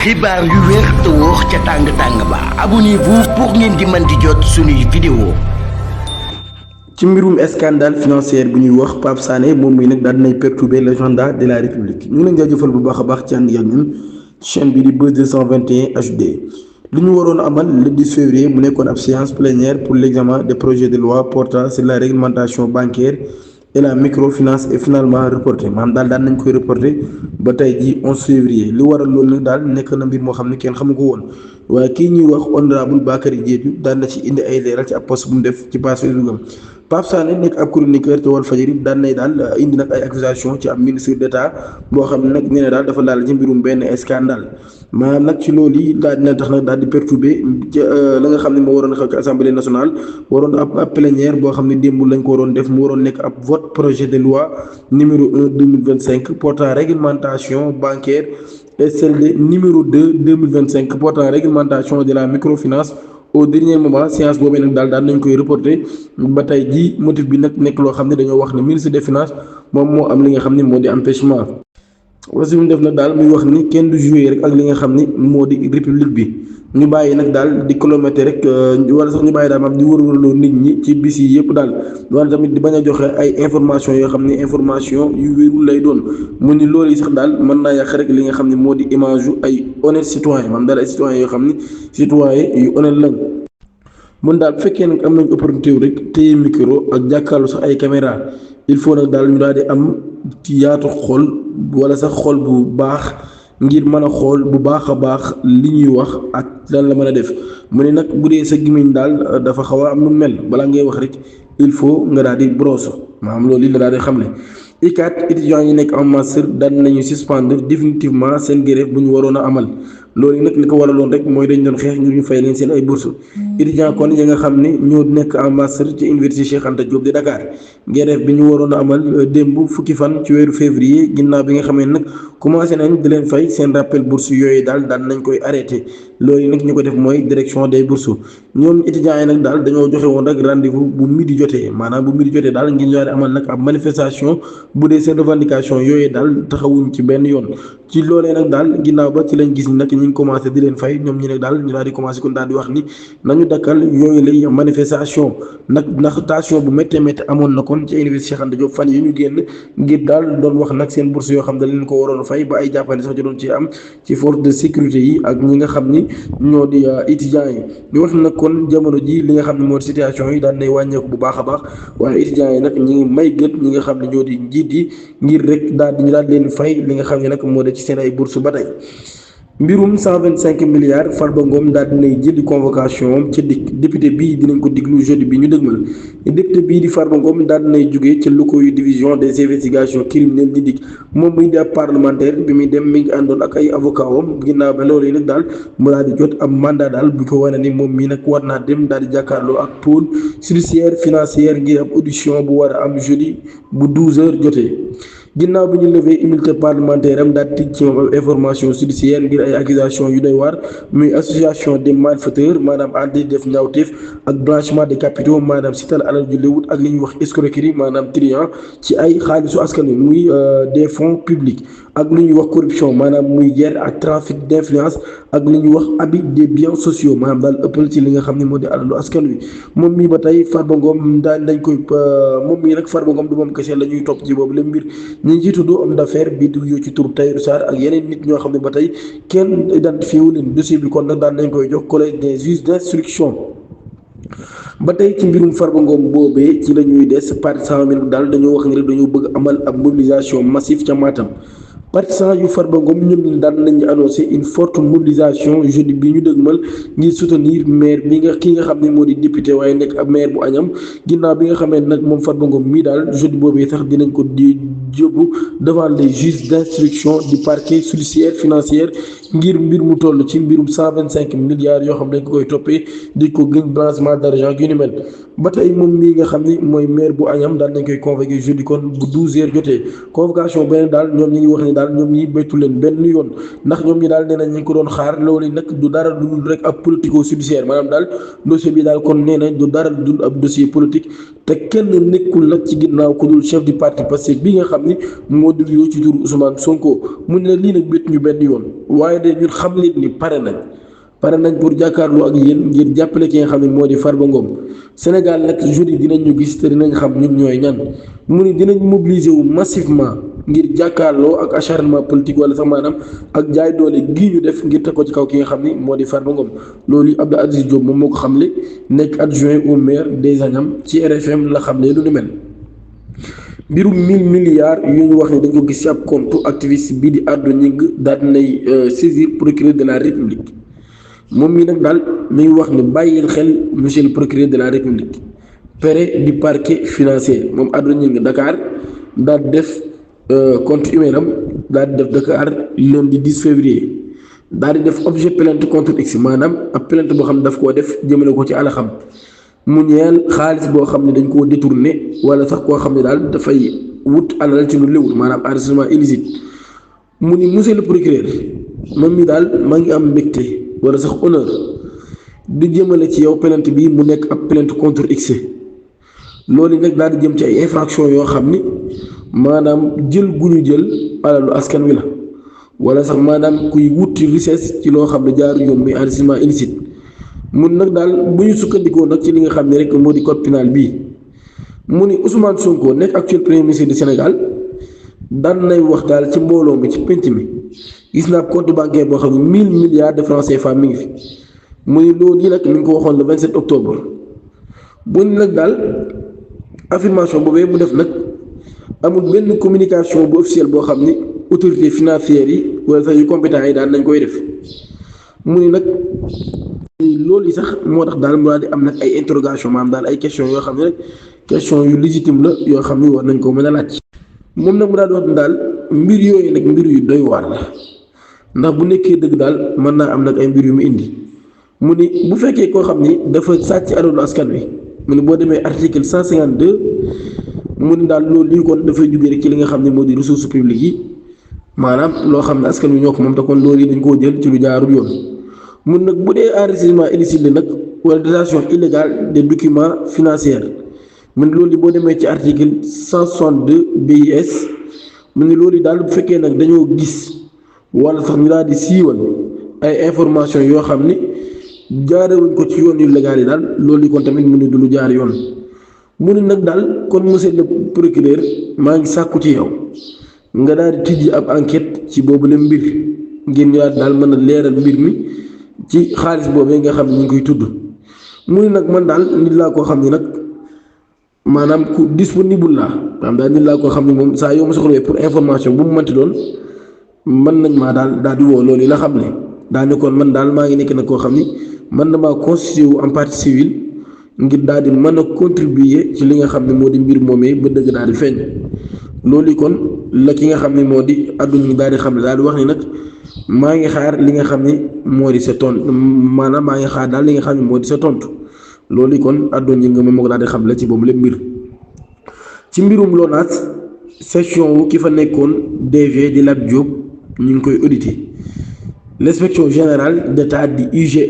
xibaar yu wér te wóor ca tàng-tàng ba abonnez-vous pour ngeen di mën di jot suñuy vidéo. ci mbirum scandale financier bu ñuy wax Pape Sané moom mi nag daal dinay perturber l'agenda de la République ñu ngi leen jaajëfal bu baax a baax ci ànd ak ñun chaîne bi di Buzz 221 HD. li ñu waroon amal le 10 février mu nekkoon ab séance plénière pour l'examen des projets de loi portant sur la réglementation bancaire et la microfinance est finalement reporté maanaam daal daan nañ koy reporté ba tey ji 11 février li waral loolu nag daal nekk na mbir moo xam ne kenn xamu ko woon waaye kii ñuy wax honorable Bakary Diédhiou daan na ci indi ay leeral ci ab post bu mu def ci page Facebook am. Pape Sané nekk ab chroniqueur te Walfadjri daan nay daal indi nag ay accusation ci ab ministre d'État boo xam ne nag nee na daal dafa laal ci mbirum benn scandale maanaam nag ci loolu yi daal dina tax nag daal di perturber la nga xam ne moo waroon xew ci assemblée nationale waroon ab plénière boo xam ne démb lañ ko waroon def mu waroon nekk ab vote projet de loi numéro 1 2025 portant réglementation bancaire et celle de numéro 2 2025 portant réglementation de la microfinance. Au dernier moment séance boobee nag daal nañ koy reporté ba tey jii motif bi nag nekk loo xam ne dañoo wax ne ministre des finances moom moo am li nga xam ne moo di empêchement aussi mu def nag daal muy wax ni kenn du jouer rek ak li nga xam ni moo di république bi ñu bàyyi nag daal di kilomètre rek wala sax ñu bàyyi daal maam di wërwërloo nit ñi ci bis yi yëpp daal wala tamit di bañ a joxe ay information yoo xam ne information yu wérul lay doon mu ni loolu yi sax daal mën naa yàq rek li nga xam ne moo di image yu ay honnête citoyen maanaam daal ay citoyen yoo xam ni citoyen yu honnête lañ mun daal bu fekkee nag am nañ opportunité rek téye micro ak jàkkaarloo sax ay caméra il faut nag daal ñu daal di am ci yaatu xol wala sax xol bu baax ngir mën a xool bu baax a baax li ñuy wax ak lan la mën a def mu ne nag bu dee sa gémmiñ daal dafa xaw a am lu mel balaa ngay wax rek il faut nga daal di brosse maanaam loolu la daal di xam ne ICAT étudiants yi nekk en master daan nañu suspendre définitivement seen grève bu ñu waroon a amal loolu nag li ko waraloon rek mooy dañ doon xeex ngir ñu fay leen seen ay bourses étudiants kon yi nga xam ne ñoo nekk en master ci université Cheikh Anta Diop de Dakar grève bi ñu waroon a amal démb fukki fan ci weeru février ginnaaw bi nga xamee nag commencé nañ di leen fay seen rappel bourse yooyu daal daan nañ koy arrêté loolu nag ñu ko def mooy direction des bourses ñoom étudiants yi nag daal dañoo joxe woon rek rendez-vous bu midi jotee maanaam bu midi jotee daal ngir ñu daal di amal nag ab manifestation bu dee seen revendication yooyu daal taxawuñ ci benn yoon ci loolee nag daal ginnaaw ba ci lañ gis ni nag ñu ngi commencé di leen fay ñoom ñi nag daal ñu daal di commencé kon daal di wax ni nañu dakkal yooyu lay manifestation nag ndax tension bu méttee méttee amoon na kon ci université Cheikh Anta Diop fan yi ñu génn ngir daal doon wax nag seen bourse yoo xam ne leen ko waroon fay ba ay jàppale sax ci doon ci am ci force de sécurité yi ak ñi nga xam ni ñoo di étudiants yi ñu wax nag kon jamono ji li nga xam ne moo di situation yi daan nay wàññeeku bu baax a baax waaye étudiants yi nag ñi ngi may gët ñi nga xam ne ñoo di njiit yi ngir rek daal di ñu daal leen fay li nga xam ne nag moo de ci seen ay bourse ba tey mbirum 125 milliards Farba Ngom daal dinay jëli convocation am ci député bii dinañ ko diglu jeudi bi ñu dëgmal député bii di Farba Ngom daal dinay jógee ci locaux yu division des investigations criminelles di dig moom muy di ab parlementaire bi muy dem mi ngi àndoon ak ay avocat am ginnaaw ba loolu yi nag daal mu daal di jot ab mandat daal bu ko wane ni moom mii nag war naa dem daal di jàkkaarloo ak pôle judiciaire financière ngir ab audition bu war a am jeudi bu 12h jotee. ginnaaw bi ñu levé immunité parlementaire am daal tij ci moom information judiciaire ngir ay accusation yu doy waar muy association des malfaiteurs maanaam àndi def ñaawteef ak blanchiment de capitaux maanaam sital alal ju léwut ak li ñuy wax escroquerie maanaam trian ci ay xaalisu askan wi muy des fonds publics ak lu ñuy wax corruption maanaam muy guerre ak trafic d'influence ak li ñuy wax abus des biens sociaux maanaam daal ëppal ci li nga xam ne moo di alalu askan wi moom mii ba tey Farba Ngom daal dañ koy moom mii nag Farba Ngom du moom kese la ñuy topp ci boobu la mbir ñi ngi ciy tudd homme d'affaires bi di wuyoo ci tur Tahirou Sarr ak yeneen nit ñoo xam ne ba tey kenn identifié wu leen dossier bi kon nag daan nañ koy jox collège des juges d'instruction ba tey ci mbirum Farba Ngom boobee ci la ñuy des partisans mi daal dañoo wax ni rek dañoo bëgg amal ab mobilisation massive ca Matam partisans yu Farba Ngom ñoom ñu daan nañu annoncé une forte mobilisation jeudi bi ñu dëgmal ngir soutenir maire bi nga ki nga xam ne moo di député waaye nekk ab maire bu Agnam ginnaaw bi nga xamee nag moom Farba Ngom mii daal jeudi boobee sax dinañ ko di yóbbu devant les juges d'instruction du parquet judiciaire financière ngir mbir mu toll ci mbirum 125 milliards yoo xam ne dañ ko koy toppee di ko gën blanchiment d'argent yu ni mel ba tey moom mii nga xam ni mooy maire bu Agnam daal nañ koy convoqué jeudi kon bu 12h jotee convocation beneen daal ñoom ñi ngi wax ni daal ñoom ñi béytu leen benn yoon ndax ñoom ñi daal nee nañ ñu ngi ko doon xaar loolu nag du dara dul rek ab politico judiciaire maanaam daal dossier bi daal kon nee nañ du dara dul ab dossier politique te kenn nekkul nag ci ginnaaw ku dul chef du parti Pastef bi nga xam ni moo dul yoo ci turu Ousmane Sonko mu ne lii nag béytu ñu benn yoon waaye daal di ñun xam leen ni pare nañ pour jàkkaarloo ak yéen ngir jàppale ki nga xam ne moo di Farba Ngom Sénégal nag jeudi dinañ ñu gis te dinañ xam ñun ñooy ñan mu ni dinañ mobiliser wu massivement ngir jàkkaarloo ak acharnement politique wala sax maanaam ak jaay doole gii ñu def ngir teg ko ci kaw ki nga xam ni moo di Farba Ngom loolu Abdou Aziz Diop moom moo ko xamle nekk adjoint au maire des Agnam ci RFM la xamle lu ni mel. mbirum 1000 milliards yu ñu wax ne dañ ko gis ci ab compte activiste bii di Ardo Gningue daal dinay saisir procureur de la République moom mi nag daal mi ngi wax ne bàyyil xel monsieur le procureur de la République près du parquet financier moom Ardo Gningue Dakar daal def compte humain am daal di def Dakar lundi 10 février daal di def objet plainte contre X maanaam ab plainte boo xam ne daf koo def jëmale ko ci alaxam mu ñeel xaalis boo xam ne dañ koo détourné wala sax koo xam ne daal dafay wut alal ci lu léwul maanaam enrichissement illicite mu ni monsieur le procureur moom mi daal maa ngi am mbégte wala sax honneur di jëmale ci yow plainte bi mu nekk ab plainte contre X loolu nag daal di jëm ci ay infraction yoo xam ni maanaam jël gu ñu jël alalu askan wi la wala sax maanaam kuy wuti richesse ci loo xam ne jaaru yoon muy enrichissement illicite mun nag daal bu ñu sukkandikoo nag ci li nga xam ne rek moo di code pénal bii mu ni Ousmane Sonko nekk actuel premier ministre du Sénégal daan nay wax daal ci mbooloo mi ci penc mi gis naa compte bancaire boo xam ne 1000 milliards de francs CFA mi ngi fi mu ni loolu yi nag mi ngi ko waxoon le 27 octobre bu ni nag daal affirmation boobee mu def nag amul benn communication bu officielle boo xam ni autorité financière yi wala sax yu compétent yi daal nañ koy def mu ni nag loolu yi sax moo tax daal mu daal di am nag ay interrogation maanaam daal ay question yoo xam ne rek question yu légitime la yoo xam ni war nañ ko mën a laaj moom nag mu daal di wax ne daal mbir yooyu nag mbir yu doy waar la ndax bu nekkee dëgg daal mën naa am nag ay mbir yu mu indi mu ni bu fekkee koo xam ni dafa sàcc alalu askan wi mu ni boo demee article 152 mu ni daal loolu lii kon dafay jógee rek ci li nga xam ne moo di ressources publiques yi maanaam loo xam ne askan wi ñoo ko moom te kon loolu yi dañ koo jël ci lu jaarul yoon mun nag bu dee enrichissement illicite la nag wala détention illégale des documents financiers mun loolu boo demee ci article 162 BIS mu ni loolu daal bu fekkee nag dañoo gis wala sax ñu daal di siiwal ay information yoo xam ni jaarewuñ ko ci yoon yu légal yi daal loolu kon tamit mu ni du lu jaar yoon mu ni nag daal kon monsieur le procureur maa ngi sàkku ci yow nga daal di tijji ab enquête ci boobu la mbir ngir ñu daal mën a leeral mbir mi ci xaalis boobee nga xam ne ñu ngi koy tudd mu ni nag man daal nit laa koo xam ne nag maanaam ku disponible laa maanaam daal nit laa koo xam ne moom saa yoo ma soxlawee pour information bu mu mënti doon mën nañ maa daal di woo loolu la xam ne daa ne kon man daal maa ngi nekk nag koo xam ni man damaa constitué wu en partie civile ngir daal di mën a contribuer ci li nga xam ne moo di mbir moomee ba dëgg daal di feeñ loolu kon la ki nga xam ne moo di àdduna daal di xam ne daal di wax ni nag maa ngi xaar li nga xam ne moo di sa tontu maanaam maa ngi xaar daal li nga xam ne moo di sa tontu loolu kon àdduna nga moom moo ko daal di xam la ci boobu lépp mbir ci mbirum LONASE session wu ki fa nekkoon DG di Lat Diop ñu ngi koy audité l'inspection générale d'État di IGE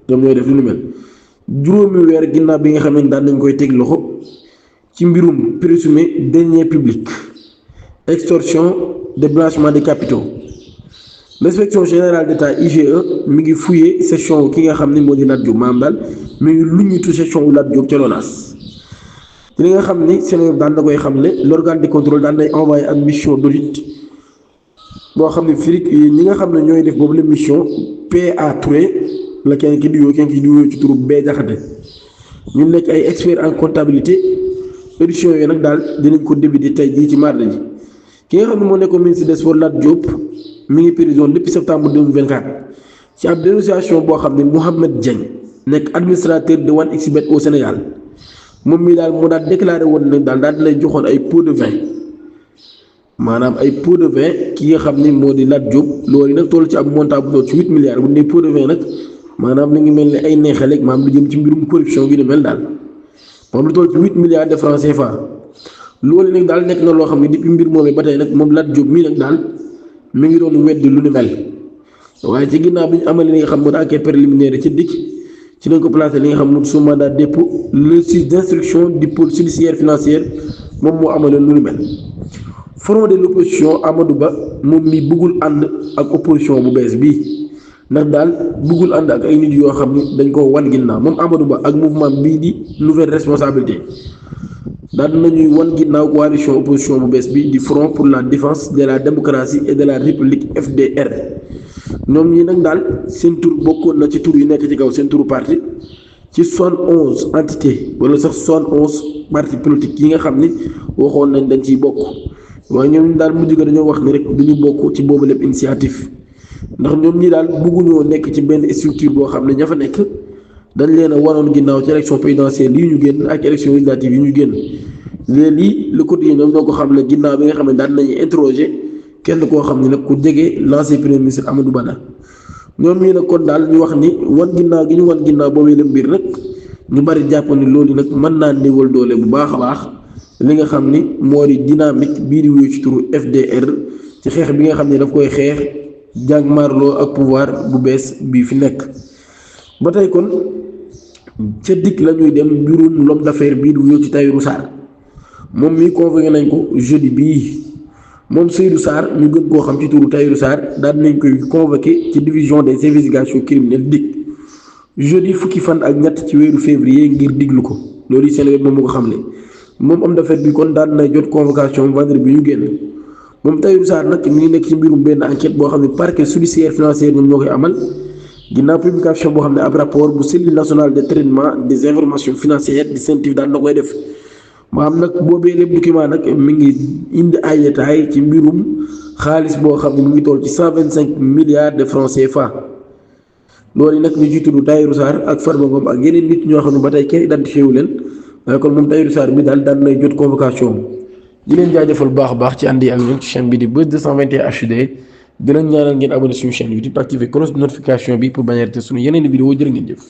ñoom ñooy def lu nu mel juróomi weer ginnaaw bi nga xam ne daan nañ koy teg loxo ci mbirum présumé deniers publics extorsion de blanchiment de capitaux l'inspection générale d'État IGE mi ngi fouillé session ki nga xam ne moo di Lat Diop maanaam daal mi ngi luññitu session wu Lat Diop ca LONASE li nga xam ni Sénégal daan na koy xamle l'organe de contrôle daan nay envoyé ak mission d'audit boo xam ne fii ñi nga xam ne ñooy def boobu la mission PA Touré la kenn ki di wuyoo ci turu B Jaxate ñu nekk ay experts en comptabilité audition yooyu nag daal dinañ ko débuter tey jii ci mardi ji ki nga xam ne moo nekkoon ministre des Sports Lat Diop mi ngi prison depuis septembre 2024 ci ab dénonciation boo xam ne Mohamed Dieng nekk administrateur de 1xBet au Sénégal moom mii daal moo daal déclaré woon nag daal di lay joxoon ay pots de vin maanaam ay pots de vin ki nga xam ni moo di Lat Diop loolu nag toll ci ab montant bu doon ci 8 milliards bu ne pots de vin nag maanaam mi ngi mel ni ay neexal rek maanaam lu jëm ci mbirum corruption gi ne mel daal moom lu toll ci 8 milliards de francs CFA loolu nag daal nekk na loo xam ne depuis mbir moomee ba tey nag moom Lat Diop mii nag daal mi ngi doon weddi lu ni mel waaye ci ginnaaw bi ñu amalee li nga xam moo di enquête préliminaire ci dikk ci lañ ko placé li nga xam ne sous mandat de dépôt le juge d'instruction du pôle judiciaire financière moom moo amaloon lu ni mel front de l'opposition Amadou Ba moom mi bëggul ànd ak opposition bu bees bii ndax daal bëggul ànd ak ay nit yoo xam ni dañ ko wan ginnaaw moom Amadou Ba ak mouvement bii di nouvelle responsabilité daal nañuy wan ginnaaw coalition opposition bu bees bi di front pour la défense de la démocratie et de la république FDR ñoom ñi nag daal seen tur bokkoon na ci tur yu nekk ci kaw seen turu parti ci 71 entité wala sax 71 parti politique yi nga xam ni waxoon nañ dañ ciy bokk waaye ñoom daal mujj ga dañoo wax ni rek du ñu bokk ci boobu lépp initiative ndax ñoom ñi daal bëgguñoo nekk ci benn structure boo xam ne ña fa nekk dañ leen a wanoon ginnaaw ci élection présidentielle yi ñu génn ak élection législative yi ñu génn léegi le quotidien ñoom ñoo ko xam ne ginnaaw bi nga xam ne daan nañu interroger kenn koo xam ne nag ku jege l'ancien premier ministre Amadou Ba la ñoom ñii nag kon daal ñu wax ni wan ginnaaw gi ñu wan ginnaaw boobu la mbir nag ñu bari jàpp ni loolu nag mën naa néewal doole bu baax a baax li nga xam ni moo di dynamique bii di wuyu ci turu FDR ci xeex bi nga xam ne daf koy xeex jàmmaarloo ak pouvoir bu bees bii fi nekk. ba tey kon ca dikk la ñuy dem mbirum l'homme d'affaires bii di wuyu ci Tahirou Sarr moom mi convoqué nañ ko jeudi bii moom Seydou Sarr ñu gën koo xam ci turu Tahirou Sarr daal nañ koy convoqué ci division des investigations criminelles DIC jeudi fukki fan ak ñett ci weeru février ngir diglu ko loolu Sénégal moom moo ko xamle moom homme d'affaires bi kon daan na jot convocation vendredi bi ñu génn moom Tahirou Sarr nag mi ngi nekk ci mbirum benn enquête boo xam ne parquet judiciaire financier ñoom ñoo koy amal ginnaaw publication boo xam ne ab rapport bu cellule nationale de traitement des informations financières di CENTIF daan na koy def maanaam nag boobee lépp document nag mi ngi indi ay détails ci mbirum xaalis boo xam ne mu ngi toll ci 125 milliards de francs CFA loolu nag ñu ci tudd Tahirou Sarr ak Farba Ngom ak yeneen nit ñoo xam ne ba tey kenn identifié wu leen waaye kon moom Tahirou Sarr bi daal daan nay jot convocation di leen jaajëfal bu baax a baax ci àndi ak ñun ci chaîne bi di Buzz 221 HD di leen ñaanal ngeen abonné suñu chaîne YouTube activé cloche de notification bi pour bañ a rater suñu yeneen vidéo jërë ngeen jëf.